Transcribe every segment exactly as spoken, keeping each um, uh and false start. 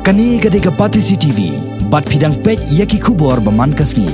Kane ka dei ka Batesi T V, bad phi dang peit ïa ki khubor ba man ka sngi.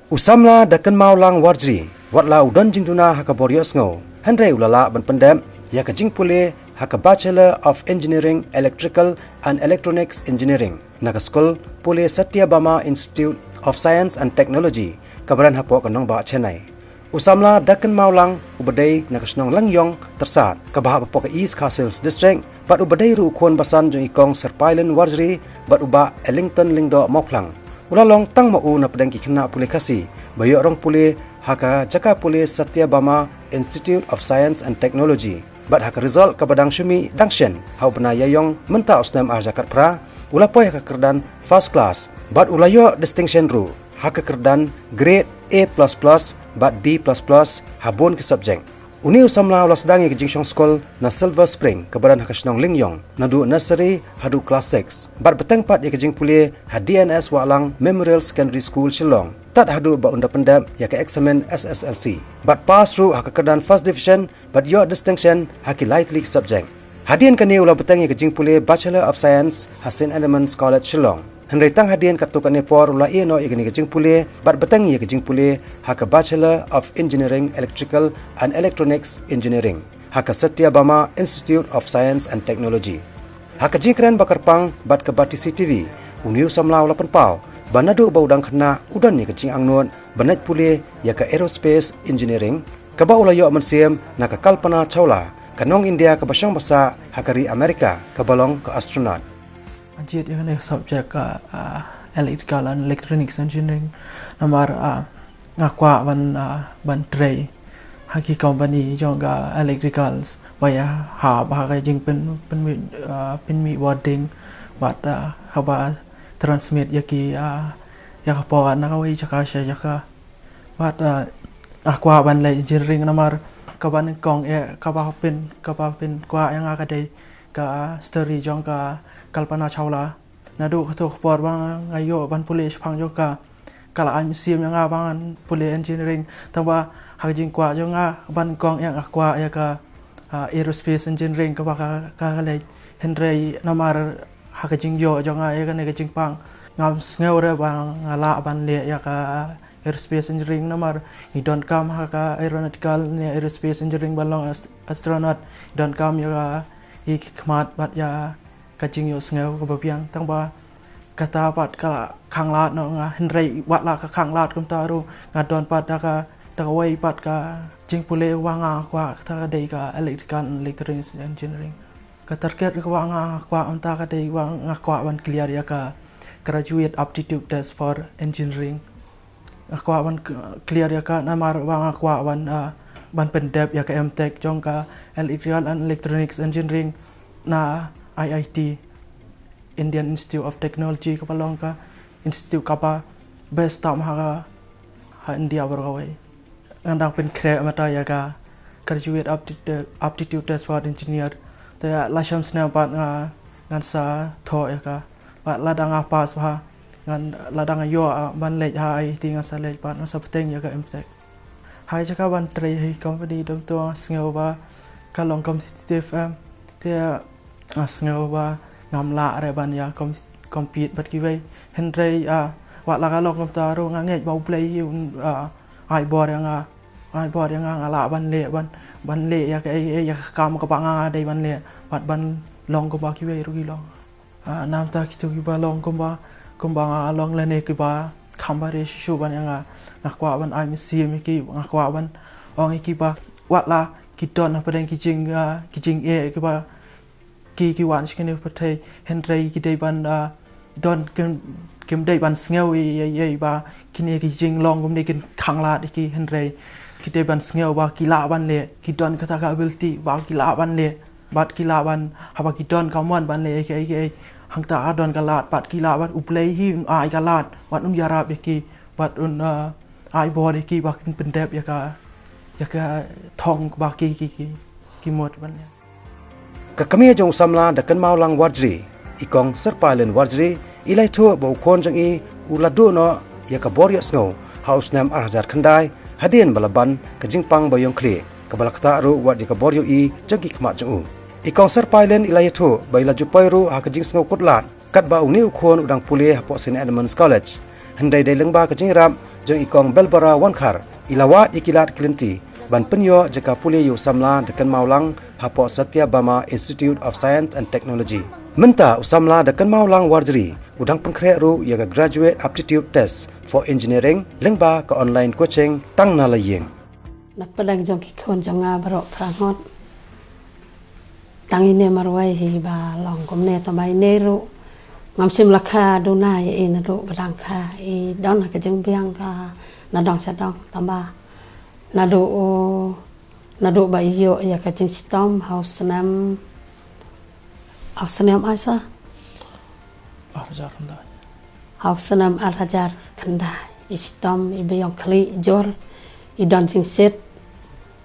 U samla Dakynmawlang Warjri, wat la u don jingduna ha ka bor ïohsngew, hynrei u la lah ban pyndep ïa ka jingpule ha ka Bachelor of Engineering Electrical and Electronics Engineering na ka skul pule Satyabama Institute of Science and Technology, kaba don hapoh ka nongbah Chennai. U samla Dakynmawlang, uba dei na ka shnong Langiong Tyrsad, kaba hap hapoh ka East Khasi Hills District, bad uba dei ruh u khun basan jong i kong Syrpailin Warjri bad u bah Ellington Lyngdoh Mawphlang, u la long tang ma u na pdeng ki khynnah pule Khasi ba ïoh rong pule ha ka jaka pule Satyabama Institute of Science and Technology. Bad ha ka result kaba dang shu mih dang shen ha u bnai Ïaïong mynta u snem ar hajar khatphra, u la poi ha ka kyrdan first class bad u la ïoh distinction ruh ha ka kyrdan grade A plus plus bad B plus plus ha bun ki subject. Une u samla u la sdang ïa ka jingshong skul na Silver Spring, kaba don ha ka shnong Langiong, naduh nursery haduh class six, bad bteng pat ïa ka jingpule ha D N S Wahlang Memorial Secondary School, Shillong, tad haduh ba un da pyndep ïa ka eksamin S S L C bad pass ruh ha ka kyrdan first division bad ïoh distinction ha ki lai tylli ki subject. Hadien kane u la bteng ïa ka jingpule Bachelor of Science ha Saint Edmund's College, Shillong. Hynrei tang hadien katto katne por u la ïeh noh ïa kane ka jingpule bad bteng ïa ka jingpule ha ka Bachelor of Engineering Electrical and Electronics Engineering ha ka Satyabama Institute of Science and Technology. Ha ka jingkren ba kyrpang bad ka Batesi T V, une u samla u la pynpaw ba naduh ba u dang khynnah u don ïa ka jingangnud ban leit pule ïa ka Aerospace Engineering, kaba u la ïoh mynsiem na ka Kalpana Chawla, ka nong India kaba shong basa ha ka ri America, kaba long ka astronaut. Nga jied ïa kane ka subject ka, ah, Electrical and Electronics Engineering. Namar, ah, nga kwah ban, ah, ban trei ha ki company jong ka electricals, ba ïa hap ha ka jingpyn, pynmih, ah, pynmih warding, bad, ah, kaba transmit ïa ki, ah, ïa ka power na kawei jaka sha jaka. Bad, ah, nga kwah ban leh engineering namar kaba nyngkong eh, kaba pyn, kaba pynkwah ïa nga ka dei ka story jong ka Kalpana Chawla. Naduh kato ka por ba nga ïoh ban pule shaphang jong ka, ka la ai mynsiem ïa nga ban pule engineering. Tangba ha ka jingkwah jong nga kaba nyngkong eh nga kwah ïa ka, ah, aerospace engineering kaba ka, ka, ka leh. Hynrei namar ha ka jingïoh jong nga ïa kane ka jingpang, ngam sngew re ba nga lah ban leh ïa ka aerospace engineering namar ngi donkam ha ka aeronautical ne aerospace engineering ban long ast-, astronaut, donkam ïa ka, ïa ki khmat bad ïa ka jingïohsngew kaba biang. Tangba kata pat ka la khang lad noh nga, hynrei wat la ka khang lad kumta ruh nga don pat da ka, da kawei pat ka jingpule ba nga kwah, kata ka dei ka electrical and electronics engineering. Ka target kaba nga kwah mynta ka dei ba nga kwah ban clear ïa ka Graduate Aptitude Test for Engineering. Nga kwah ban k-, clear ïa ka namar ba nga kwah ban, ah, ban pyndep ïa ka M Tech jong ka Electrical and Electronics Engineering na I I T, Indian Institute of Technology, kaba long ka institute kaba best tam ha ka, ha India baroh kawei. Ngan dang pynkhreh mynta ïa ka Graduate Aptitude, Aptitude Test for Engineer. Te la shem snem pat nga, ngan sa thoh ïa ka. Bad lada nga pass bha, ngan, lada nga ïoh, ah, ban leit ha I I T, ngan sa leit pat, ngan sa bteng ïa ka M Tech. Ha ka jaka ban trei ha ki company, dang to nga sngew ba ka long competitive, em. Te nga sngew ba ngam lah re ban ïa com-, compete bad kiwei. Hynrei, ah, wat la ka long kumta ruh nga ngeit ba U Blei un, ah, ai bor ïa nga. Ai bor ïa nga, nga lah ban leh, ban, ban leh ïa ka, ïa, ïa ka kam kaba nga dei ban leh. Bad ban long kumba kiwei ruh ki long. Ah, namar kito kiba long kumba, kumba nga long lane kiba kham bha re shuh shuh ban ïa nga. Nga kwah ban ai mynsiem ïa ki, nga kwah ban ong ïa ki ba wat la ki don hapdeng ki jing, ah, ki jingeh kiba ki, ki wan sha kane ka pyrthei, hynrei ki dei ban, ah, don kim, kim dei ban sngew ei, ei, ei ba kine ki jinglong kumne kin khang lad ïa ki, hynrei ki dei ban sngew ba ki lah ban leh, ki don kata ka ability ba ki lah ban leh, bad ki lah ban, haba ki don ka mon ban leh ei, ei, ei, hangta ka don ka lad, bad ki lah ban, U Blei hi un ai ka lad, bad un ïarap ïa ki, bad un, ah, ai bor ïa ki ba kin pyndep ïa ka, ïa ka thong ba ki, ki, ki, ki mut ban leh. Ka kmie jong u samla Dakynmawlang Warjri, i kong Syrpailin Warjri, i la ïathuh ba u khun jong i u la duh noh ïa ka bor ïohsngew ha u snem ar hajar khyndai, hadien ba la ban ka jingpang ba ïong khlieh, kaba la ktah ruh wat ïa ka bor ïohi jong ki khmat jong u. I Kong Sir Pailen i la ïathuh ba i la ju poi ruh ha ka jingsngew kut lad katba une u khun u dang pule hapoh St Edmund's College. Hynrei dei lyngba ka jingïarap jong i Kong Belbara Wankhar, i la wad ïa ki lad ki lynti ban pynïoh jaka pule ïa u samla da kynmaw lang hapoh Satyabama Institute of Science and Technology. Mynta u samla da kynmaw lang Warjri u dang pynkhreh ruh ïa ka Graduate Aptitude Test for Engineering lyngba ka online coaching tang na la ïing. Na pdeng jong ki khun jong nga baroh phra ngut, tang ine marwei hi ba long kumne, tangba ine ruh ngam shym la kha duna ïa i naduh ba dang kha. I don ha ka jingbiang ka na dong sha dong, tangba naduh u naduh ba i ïoh ïa ka jingshitom ha u snem, ha u snem ai sa, ar hajar khyndai. Ha u snem ar hajar khyndai i shitom, i ba ïong khlieh jur, i don jingshit.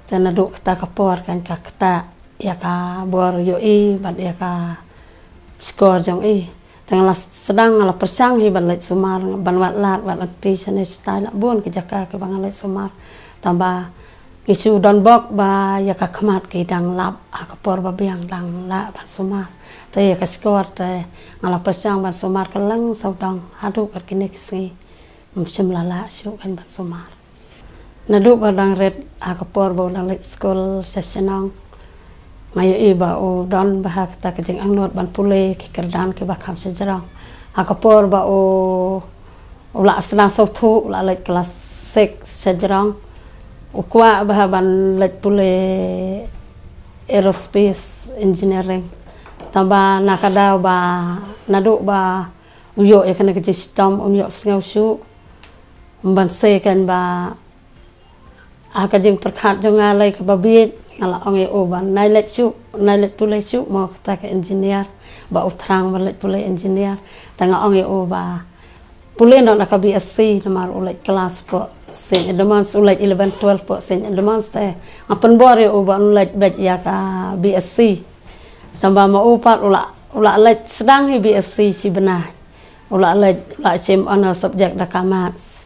Te naduh kata ka por kan ka ktah ïa ka bor ïohi bad ïa ka score jong i. Te nga la sdang, nga la pyrshang hi ban leit sumar, ban wad lad wad lynti shane shatai, la bun ki jaka kiba nga leit sumar. Tangba ngi shu don bok ba ïa ka khmat ki dang lap ha ka por ba biang, dang lah ban sumar. Te ïa ka score te nga la pyrshang ban sumar kylleng sawdong haduh kat kine ki sngi. Ngam shym la lah shuh kan ban sumar. Naduh ba dang rit ha ka por ba u dang leit skul sha shnong, nga ïohi ba u don bha kata ka jingangnud ban pule ki kyrdan kiba kham shajrong. Ha ka por ba u, u la sdang sngewthuh, u la leit klas six shajrong, u kwah bha ban leit pule aerospace engineering. Tangba na ka daw ba naduh ba u ïoh ïa kane ka jingshitom, um ïoh sngew shuh. Ban sei kan ba ha ka jingpyrkhat jong nga lei kaba bieit, nga la ong ïa u ba nai leit shuh, nai leit pule shuh mo kata ka engineer, ba u thrang ban leit pule engineer. Te nga ong ïa u ba pule noh na ka B S C, namar u leit klas hapoh St Edmund's, u leit eleven twelve hapoh St Edmund's. Te nga pynbor ïa u ba un leit beit ïa ka B S C. Tangba ma u pat u la, u la leit sdang hi B S C shi bnai. U la leit, u la shim honour subject da ka maths.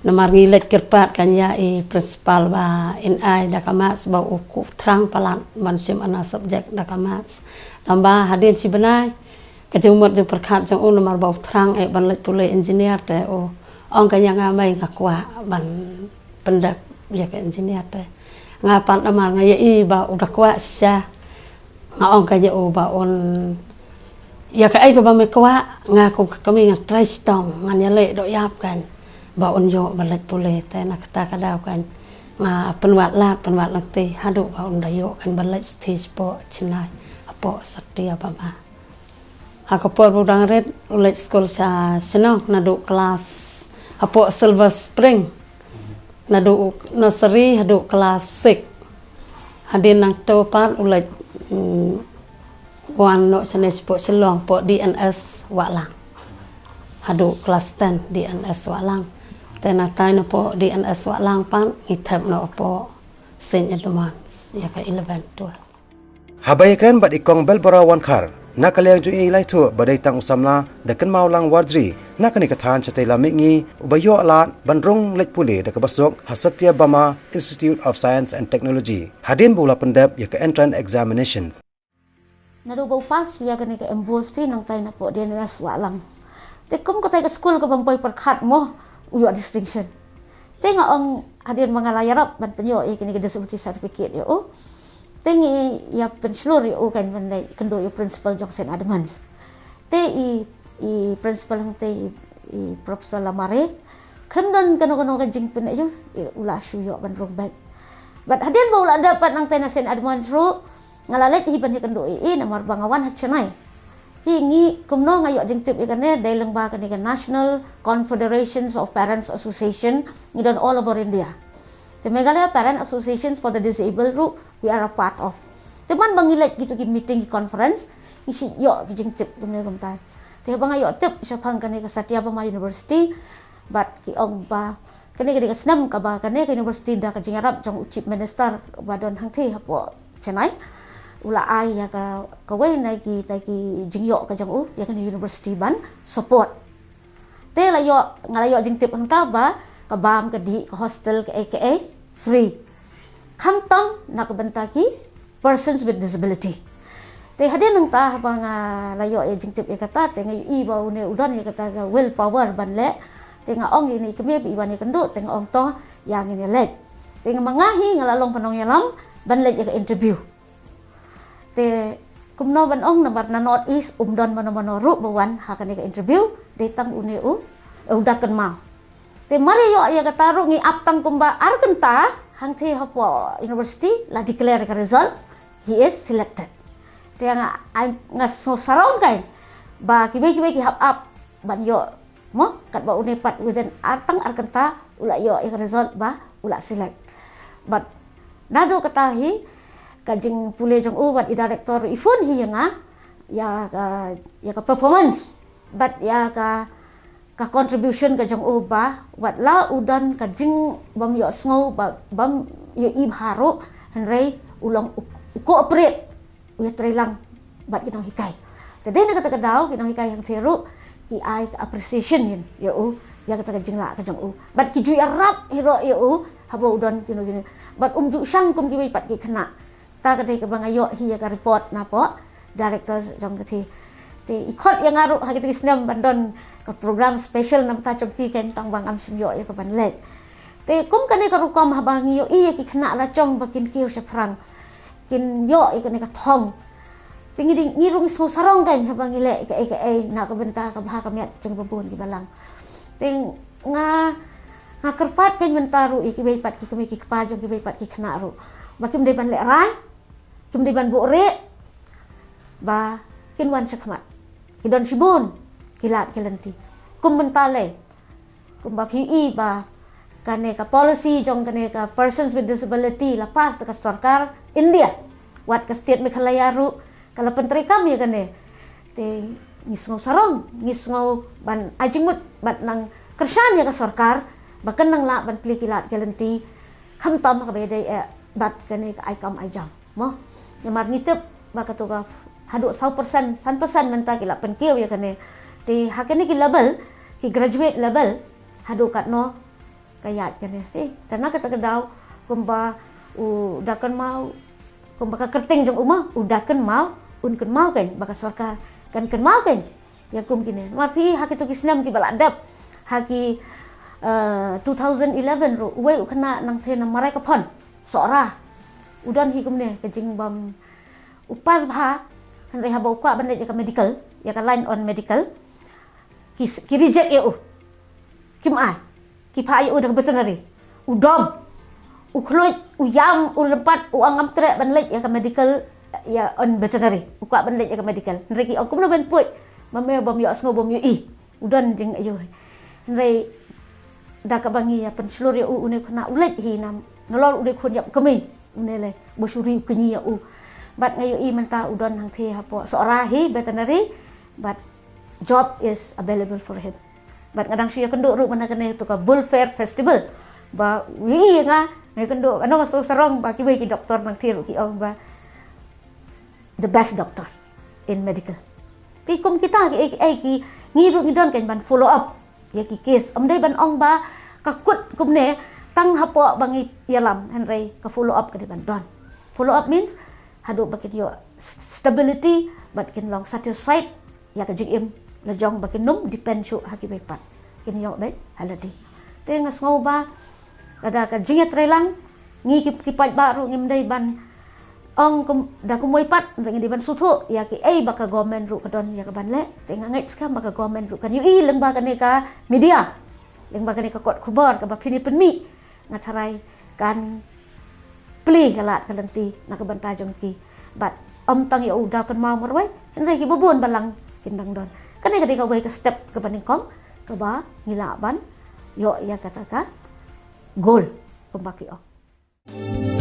Namar ngi leit kyrpad kan ïa i principal ba in ai da ka maths, ba u kwah thrang palat ban shim honour subject da ka maths. Tangba hadien shi bnai, ka jingmut jingpyrkhat jong u namar ba u thrang eh ban leit pule engineer, te u ong kan ïa nga, mei, nga kwah ban pyndep ïa ka engineer. Te nga pat namar nga ïohi ba u da kwah shisha, nga ong kan ïa u ba un, ïa kaei kaba me kwah, nga kum ka kmie ngan trei shitom, ngan ïaleh doh ïap kan ba un ïoh ban leit pule. Te na kata ka daw kan nga pynwad lad, pynwad lynti haduh ba un da ïoh kan ban leit stage hapoh Chennai, hapoh Satyabama. Ha ka por ba u dang rit, u leit skul sha shnong naduh klas, hapoh Silver Spring, naduh nursery haduh klas six. Hadien nangto pat u leit, mm, wan noh shane shapoh Shillong, hapoh D N S Wahlang, haduh klas ten D N S Wahlang. Te natai napoh D N S Wahlang pat ngi thep noh hapoh St Edmund's ïa ka eleven twelve. Haba ïakren bad i Kong Belbara Wankhar, na ka liang jong i la ïathuh ba dei tang u samla da kynmaw lang Warjri na kane ka thaiñ shatei la mihngi uba ïoh lad ban rung leit pule da kaba suk ha Satyabama Institute of Science and Technology hadien ba u la pyndep ïa ka entrance examination. Naduh ba u pass ïa kane ka MBOSE phi nangtai napoh D N S Wahlang. Te kum katai ka skul kaba ym poi pyrkhat mo u ïoh distinction. Te nga ong hadien ba nga la ïarap ban pynïoh ïa kane ka disability certificate ïa u, te ngi ïa pynshlur ïa u kan ban leit kynduh ïa u principal jong St Edmund's. Te i, i principal hangtei i, i Professor Lamare, khlem don kano kano ka jingpyni ïa u, i, u la shu ïoh ban rung beit. Bad hadien ba u la dep pat nangtai na St Edmund's ruh, nga la leit hi ban ïakynduh ïa i namar ba nga wan ha Chennai. Hi ngi kumno nga ïoh jingtip ïa kane, dei lyngba kane ka National Confederations of Parents Association, ngi don all over India. Te Meghalaya Parent Associations for the Disabled ruh we are a part of. Te man ba ngi leit kito ki meeting, ki conference, ngi shu ïoh ki jingtip kumne kumtai. Te ba nga ïoh tip shaphang kane ka Satyabama University, bad ki ong ba kane ka dei ka snem kaba kane ka university da ka jingïarap jong u Chief Minister ba don hangtei hapoh Chennai, u la ai ïa ka, kawei na ki, na ki jingïoh ka jong u ïa kane university ban support. Te la ïoh, nga la ïoh jingtip hangta ba ka bam, ka dih, ka hostel, kaei kaei free. Khamtam na ka bynta ki persons with disability. Te hadien nangta haba nga la ïoh ïa jingtip ïa kata, te nga ïohi ba une u don ïa kata ka will power ban leh. Te nga ong ïa ine i kmie ba i wan ïakynduh, te nga ong to, ïa ngin ïaleit. Te nga ma nga hi nga la long ka nongïalam ban leit ïa ka interview. Te kumno ban ong, namar na North East um don mano mano ruh ba wan ha kane ka interview, dei tang une u, u Da Kynmaw. Te mar ïa ïoh ïa kata ruh ngi ap tang kumba ar kynta, hangtei hapoh university la declare ka result, he is selected. Te nga, ai, nga sngew sarong kai ba kiwei kiwei ki hap ap ban ïoh, mo, katba une pat within ar tang ar kynta u la ïoh ïa ka result ba u la select. Bad naduh kata hi ka jingpule jong u bad i director i phone hi ïa nga ïa ka, ïa ka performance bad ïa ka, ka contribution ka jong u ba wat la u don ka jingbym ïohsngew ba, bym ïohi bha ruh, hynrei u long u, u cooperate, u ïatreilang bad ki nonghikai. Te dei na kata ka daw ki nonghikai hangtei ruh ki ai ka appreciation ïa, ïa u, ïa kata ka jinglah ka jong u. Bad ki ju ïarap hi ruh ïa u haba u don kino kino. Bad um ju shang kum kiwei pat ki khynnah. Ta ka dei kaba nga ïoh hi ïa ka report napoh director jong ka thei. Te i khot ïa nga ruh ha kito ki snem ban don ka program special namar ta jong ki, keiñ tang ba ngam shym ïoh ïa ka ban leit. Te kum kane ka rukom haba ngi ïohi ïa ki khynnah la jong ba kin kiew shaphrang, kin ïoh ïa kane ka thong, te ngi dei, ngi ruh ngi sngew sarong keiñ haba ngi leh kaei kaei na ka bynta ka bha ka miat jong kiba bun kiba lang. Te nga, nga kyrpad keiñ mynta ruh ïa kiwei pat ki kmie ki kpa jong kiwei pat ki khynnah ruh ba kim dei ban lehrai, kim dei ban buhrieh, ba kin wan shakhmat. Ki don shibun ki lad ki lynti. Kum mynta lei, kumba phi ïohi ba kane ka policy jong kane ka persons with disability la pass da ka sorkar India. Wat ka state Meghalaya ruh ka la pyntreikam ïa kane. Te ngi sngew sarong, ngi sngew ban ai jingmut bad nang kyrshan ïa ka sorkar ba kan nang lah ban plie ki lad ki lynti khamtam ha kaba ïadei eh bad kane ka ai kam ai jam, mo. Namar ngi tip ba kato ka haduh saw percent, san percent mynta ki la pynkiew ïa kane. Te ha kane ki level, ki graduate level, haduh katno ka ïaid kane. Eh, te na kata ka daw kumba u Da Kynmaw, kumba ka kyrteng jong u, mo, u Da Kynmaw, un kynmaw keiñ ba ka sorkar kan kynmaw keiñ ïa kum kine. Namar phi ha kito ki snem kiba la dep, ha ki, eh, two thousand eleven ruh, uwei u khynnah nangtei na Maraikaphon, Sohra, u don hi kumne ka jingbym, u pass bha, hynrei haba u kwah ban leit ïa ka medical, ïa ka line on medical, ki, ki reject ïa u. Kim ai. Ki phah ïa u da ka veterinary. U dom, u khluit, u ïam, u lympat, u ong ngam treh ban leit ïa ka medical, ïa on veterinary. U kwah ban leit ïa ka medical. Hynrei ki ong kumno ban poi, ma me bym ïohsngew, bym ïohi. U don jing, aïu. Hynrei da kaba ngi ïa pynshlur ïa u, une u khynnah u leit hi, nalor u dei khun ïap kmie. Une lei, ba shu ri u kñi ïa u. Bad nga ïohi mynta u don hangtei hapoh Sohra hi, veterinary, but job is available for him. Bad nga dang shu ïakynduh ruh mynta kane to ka Bull Fair Festival. Ba u ïohi ïa nga, nga ïakynduh, nga sngew sarong ba kiwei ki doktor nangtei ruh ki ong ba the best doctor in medical. Te kum kita kiei kiei ki, ngi ruh ngi don keiñ ban follow up ïa ki case. Ym dei ban ong ba ka kut kumne tang hapoh ba ngi ïalam, hynrei ka follow up ka dei ban don. Follow up means haduh ba kin ïoh stability bad kin long satisfied ïa ka jingim la jong, ba kin ym depend shuh ha kiwei pat, kin ïoh beit ha lade. Te nga sngew ba lada ka jingïatreilang, ngi ki, ki paidbah ruh ngim dei ban ong kum, da kumwei pat, ngi dei ban sngewthuh ïa kiei ba ka government ruh ka don ïa ka ban leh. Te nga ngeit skhem ba ka government ruh kan ïohi lyngba kane ka media, lyngba kane ka kot khubor kaba phin ïa pynmih, nga tharai kan plie ka lad ka lynti na ka bynta jong ki. Bad ym tang ïa u Da Kynmaw marwei, hynrei kiba bun balang kin dang don. Kane ka dei kawei ka step kaba nyngkong kaba ngi lah ban ïoh ïa kata ka goal kumba ki ong.